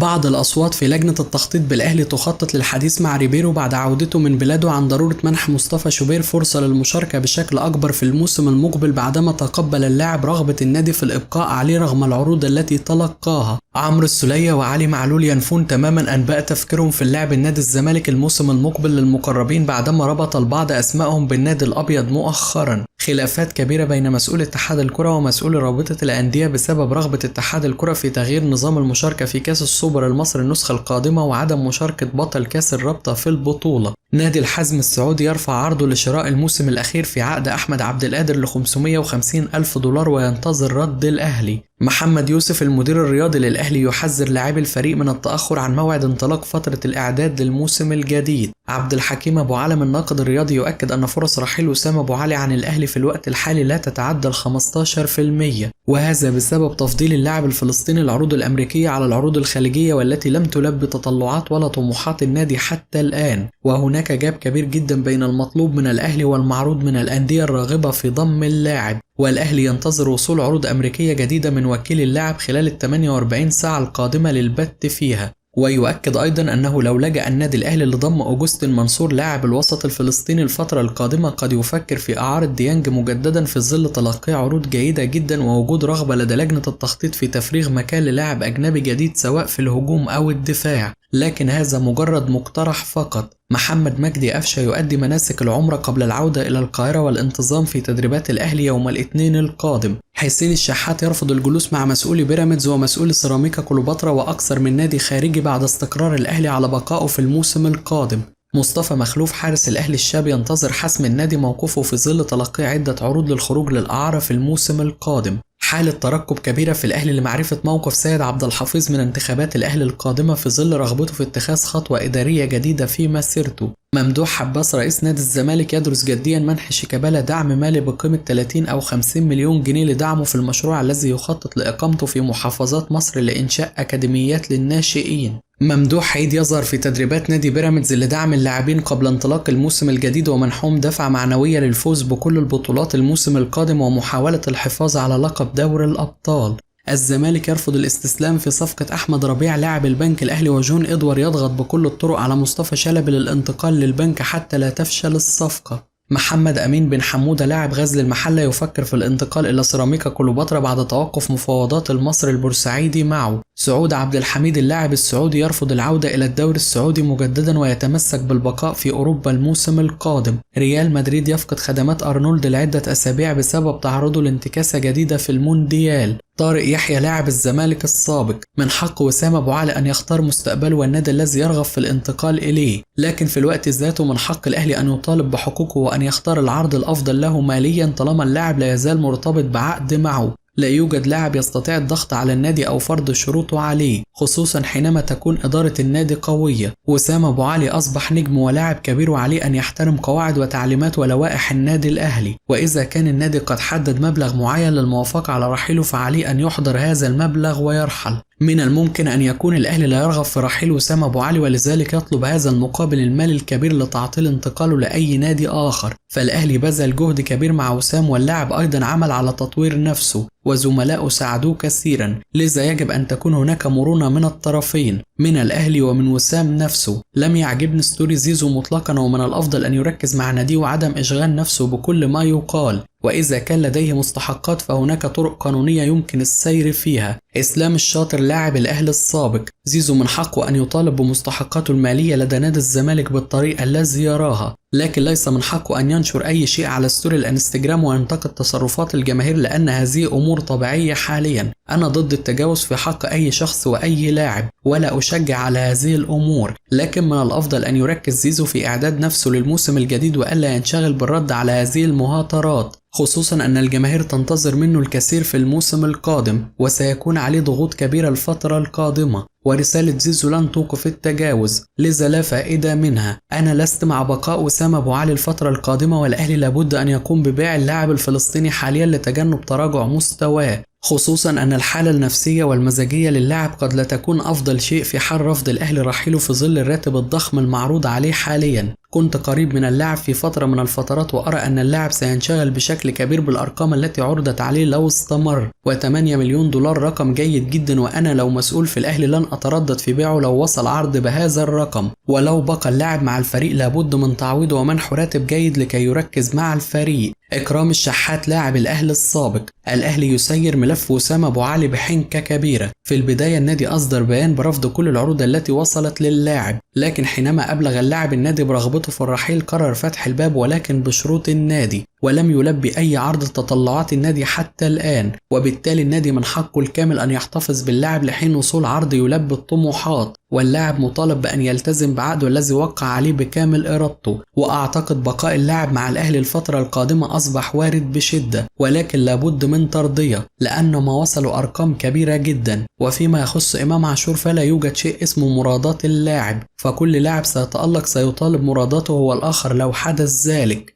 بعض الأصوات في لجنة التخطيط بالأهلي تخطط للحديث مع ريبيرو بعد عودته من بلاده عن ضرورة منح مصطفى شوبير فرصة للمشاركة بشكل أكبر في الموسم المقبل بعدما تقبل اللاعب رغبة النادي في الإبقاء عليه رغم العروض التي تلقاها. عمرو السولية وعلي معلول ينفون تماما أنباء تفكيرهم في اللعب النادي الزمالك الموسم المقبل للمقربين بعدما ربط البعض أسمائهم بالنادي الأبيض مؤخرا. خلافات كبيرة بين مسؤول اتحاد الكرة ومسؤول رابطة الأندية بسبب رغبة اتحاد الكرة في تغيير نظام المشاركة في كاس السوبر المصري النسخة القادمة وعدم مشاركة بطل كاس الرابطة في البطولة. نادي الحزم السعودي يرفع عرضه لشراء الموسم الأخير في عقد أحمد عبد القادر ل 550 ألف دولار وينتظر رد الأهلي. محمد يوسف المدير الرياضي للأهلي يحذر لاعبي الفريق من التأخر عن موعد انطلاق فترة الإعداد للموسم الجديد. عبد الحكيم أبو علم الناقد الرياضي يؤكد أن فرص رحيل وسام أبو علي عن الأهلي في الوقت الحالي لا تتعدى ال 15%، وهذا بسبب تفضيل اللاعب الفلسطيني العروض الأمريكية على العروض الخليجية والتي لم تلبي تطلعات ولا طموحات النادي حتى الآن، وهناك جاب كبير جدا بين المطلوب من الأهلي والمعروض من الأندية الراغبة في ضم اللاعب. والأهلي ينتظر وصول عروض أمريكية جديدة من وكيل اللاعب خلال ال 48 ساعة القادمة للبت فيها. ويؤكد أيضا أنه لو لجأ النادي الأهلي لضم أوجوستين منصور لاعب الوسط الفلسطيني الفترة القادمة قد يفكر في إعارة ديانج مجددا في ظل تلقي عروض جيدة جدا ووجود رغبة لدى لجنة التخطيط في تفريغ مكان للاعب أجنبي جديد سواء في الهجوم أو الدفاع، لكن هذا مجرد مقترح فقط. محمد مجدي قفشة يؤدي مناسك العمرة قبل العودة إلى القاهرة والانتظام في تدريبات الأهلي يوم الاثنين القادم. حسين الشحات يرفض الجلوس مع مسؤولي بيراميدز ومسؤولي سيراميكا كليوباترا وأكثر من نادي خارجي بعد استقرار الأهلي على بقائه في الموسم القادم. مصطفى مخلوف حارس الأهلي الشاب ينتظر حسم النادي موقفه في ظل تلقي عدة عروض للخروج للإعارة في الموسم القادم. حالة ترقب كبيرة في الأهلي لمعرفة موقف سيد عبد الحفيظ من انتخابات الأهلي القادمة في ظل رغبته في اتخاذ خطوة إدارية جديدة في مسيرته. ممدوح حباس رئيس نادي الزمالك يدرس جديا منح شيكابالا دعم مالي بقيمة 30 أو 50 مليون جنيه لدعمه في المشروع الذي يخطط لإقامته في محافظات مصر لإنشاء أكاديميات للناشئين. ممدوح عيد يظهر في تدريبات نادي بيراميدز لدعم اللاعبين قبل انطلاق الموسم الجديد ومنحهم دفعة معنوية للفوز بكل البطولات الموسم القادم ومحاولة الحفاظ على لقب دوري الأبطال. الزمالك يرفض الاستسلام في صفقة أحمد ربيع لاعب البنك الأهلي، وجون إدوار يضغط بكل الطرق على مصطفى شلبي للانتقال للبنك حتى لا تفشل الصفقة. محمد أمين بن حمودة لاعب غزل المحلة يفكر في الانتقال إلى سيراميكا كليوباترا بعد توقف مفاوضات المصري البورسعيدي معه. سعود عبد الحميد اللاعب السعودي يرفض العودة إلى الدوري السعودي مجددا ويتمسك بالبقاء في أوروبا الموسم القادم. ريال مدريد يفقد خدمات أرنولد لعدة أسابيع بسبب تعرضه لانتكاسة جديدة في المونديال. طارق يحيى لاعب الزمالك السابق من حق وسام أبو علي أن يختار مستقبله والنادي الذي يرغب في الانتقال إليه، لكن في الوقت ذاته من حق الأهلي أن يطالب بحقوقه وأن يختار العرض الأفضل له ماليا طالما اللاعب لا يزال مرتبط بعقد معه. لا يوجد لاعب يستطيع الضغط على النادي أو فرض شروطه عليه، خصوصا حينما تكون إدارة النادي قوية. وسام أبو علي أصبح نجم ولاعب كبير وعليه أن يحترم قواعد وتعليمات ولوائح النادي الأهلي، وإذا كان النادي قد حدد مبلغ معين للموافقة على رحيله فعليه أن يحضر هذا المبلغ ويرحل. من الممكن أن يكون الأهلي لا يرغب في رحيل وسام أبو علي ولذلك يطلب هذا المقابل المالي الكبير لتعطيل انتقاله لأي نادي آخر. فالأهلي بذل جهد كبير مع وسام، واللاعب أيضا عمل على تطوير نفسه وزملائه ساعدوه كثيرا، لذا يجب أن تكون هناك مرونة من الطرفين، من الأهلي ومن وسام نفسه. لم يعجبني ستوري زيزو مطلقا، ومن الأفضل أن يركز مع ناديه وعدم إشغال نفسه بكل ما يقال، وإذا كان لديه مستحقات فهناك طرق قانونية يمكن السير فيها. إسلام الشاطر لاعب الأهلي السابق، زيزو من حقه أن يطالب بمستحقاته المالية لدى نادي الزمالك بالطريقة الذي يراها، لكن ليس من حقه أن ينشر أي شيء على ستوري الانستجرام وينتقد تصرفات الجماهير، لأن هذه أمور طبيعية حاليا. أنا ضد التجاوز في حق أي شخص وأي لاعب، ولا أشجع على هذه الأمور، لكن من الأفضل أن يركز زيزو في إعداد نفسه للموسم الجديد وألا ينشغل بالرد على هذه المهاترات، خصوصا أن الجماهير تنتظر منه الكثير في الموسم القادم وسيكون عليه ضغوط كبيرة الفترة القادمة. ورسالة زيزو لن توقف التجاوز، لذا لا فائدة منها. أنا لست مع بقاء وسام أبو علي الفترة القادمة، والأهلي لابد أن يقوم ببيع اللاعب الفلسطيني حاليا لتجنب تراجع مستواه، خصوصا أن الحالة النفسية والمزاجية للاعب قد لا تكون أفضل شيء في حال رفض الأهلي رحيله في ظل الراتب الضخم المعروض عليه حاليا. كنت قريب من اللاعب في فترة من الفترات، وأرى أن اللاعب سينشغل بشكل كبير بالأرقام التي عرضت عليه لو استمر، و8 مليون دولار رقم جيد جدا، وأنا لو مسؤول في الأهلي لن أتردد في بيعه لو وصل عرض بهذا الرقم. ولو بقى اللاعب مع الفريق لابد من تعويضه ومنحه راتب جيد لكي يركز مع الفريق. إكرام الشحات لاعب الأهلي السابق، الأهلي يسير ملف وسام أبو علي بحنكة كبيرة. في البداية النادي أصدر بيان برفض كل العروض التي وصلت للاعب، لكن حينما أبلغ اللاعب النادي برغبته في الرحيل قرر فتح الباب ولكن بشروط النادي، ولم يلبي أي عرض تطلعات النادي حتى الآن، وبالتالي النادي من حقه الكامل أن يحتفظ باللاعب لحين وصول عرض يلبي الطموحات، واللاعب مطالب بأن يلتزم بعقده الذي وقع عليه بكامل إرادته. وأعتقد بقاء اللاعب مع الأهلي الفترة القادمة أصبح وارد بشدة، ولكن لابد من ترضية لأنه ما وصلوا أرقام كبيرة جدا. وفيما يخص إمام عاشور فلا يوجد شيء اسمه مرادات اللاعب، فكل لاعب سيتألق سيطالب مراداته هو الآخر لو حدث ذلك.